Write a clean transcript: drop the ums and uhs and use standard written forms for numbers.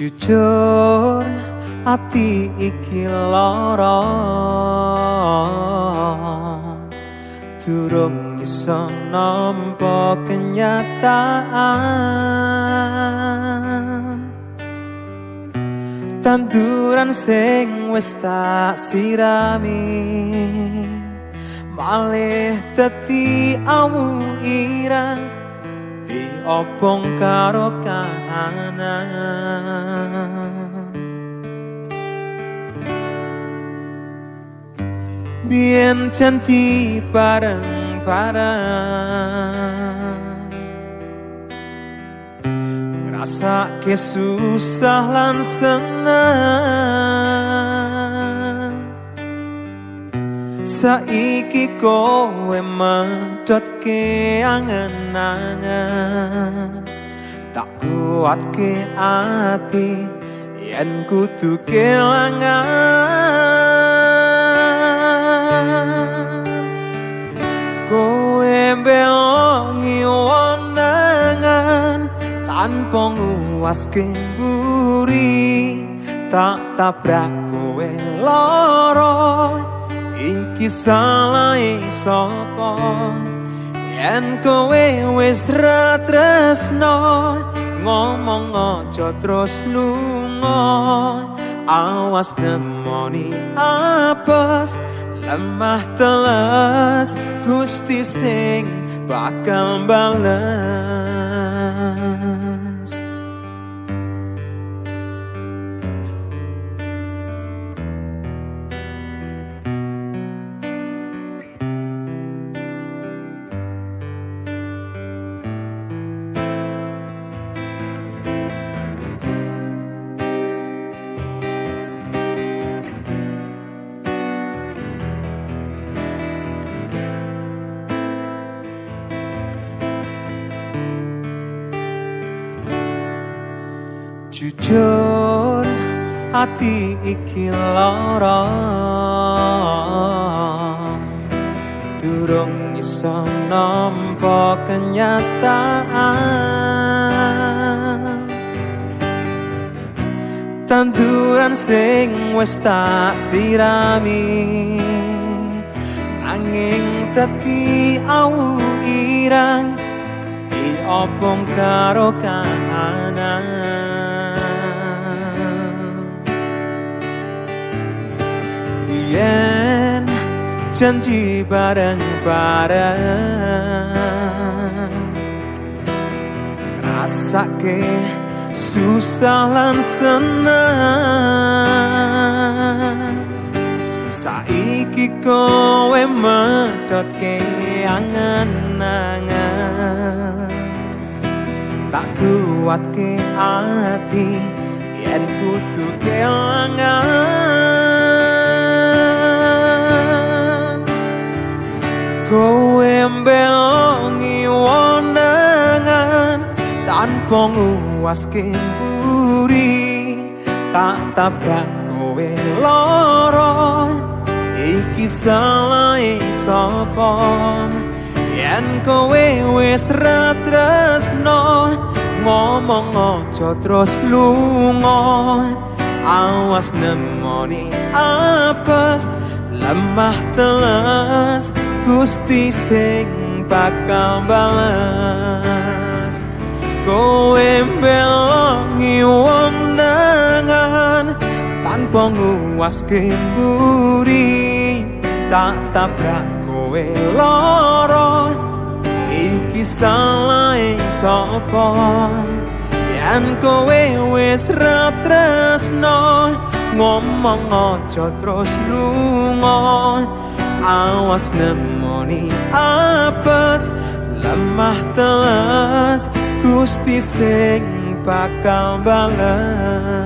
Jujur ati iki lara, durung iso nampa kenyataan. Tanduran sing wis tak sirami malih dadi awu ireng, diobong karo kahanan. Biyen janji bareng-bareng, ngrasake susah lan seneng. Saiki kowe medhotke angen-angen, tak kuatke ati yen kudu kelangan. Kowe belongi wonangan tanpa nguwaske mburi, tak tabrak kowe lara, iki salahe sapa? Yen kowe wis ra tresno, ngomong aja terus lunga. Awas nemoni apes, lemah teles, Gusti sing bakal bales. Jujur ati iki lara, durung iso nampa kenyataan. Tanduran sing wis tak sirami nanging dadi awu ireng, diobong karo kahanan. Yen janji bareng-bareng, rasake susah lan seneng. Saiki kowe medhotke angen-angen, tak kuatke ati yen kudu kelangan. Kowe mbelongi wonangan tanpa nguwaske mburi, tak tabrak kowe lara, iki salahe sapa? Yen kowe wis ra tresno, ngomong aja terus lunga. Awas nemoni apes, lemah teles, Gusti sing bakal bales. Kowe mbelongi wonangan tanpa nguwaske mburi, tak tabrak kowe lara, iki salahe sapa? Yen kowe wis ra tresno, ngomong aja terus lunga. Awas nemoni apes, lemah teles, Gusti sing bakal bales.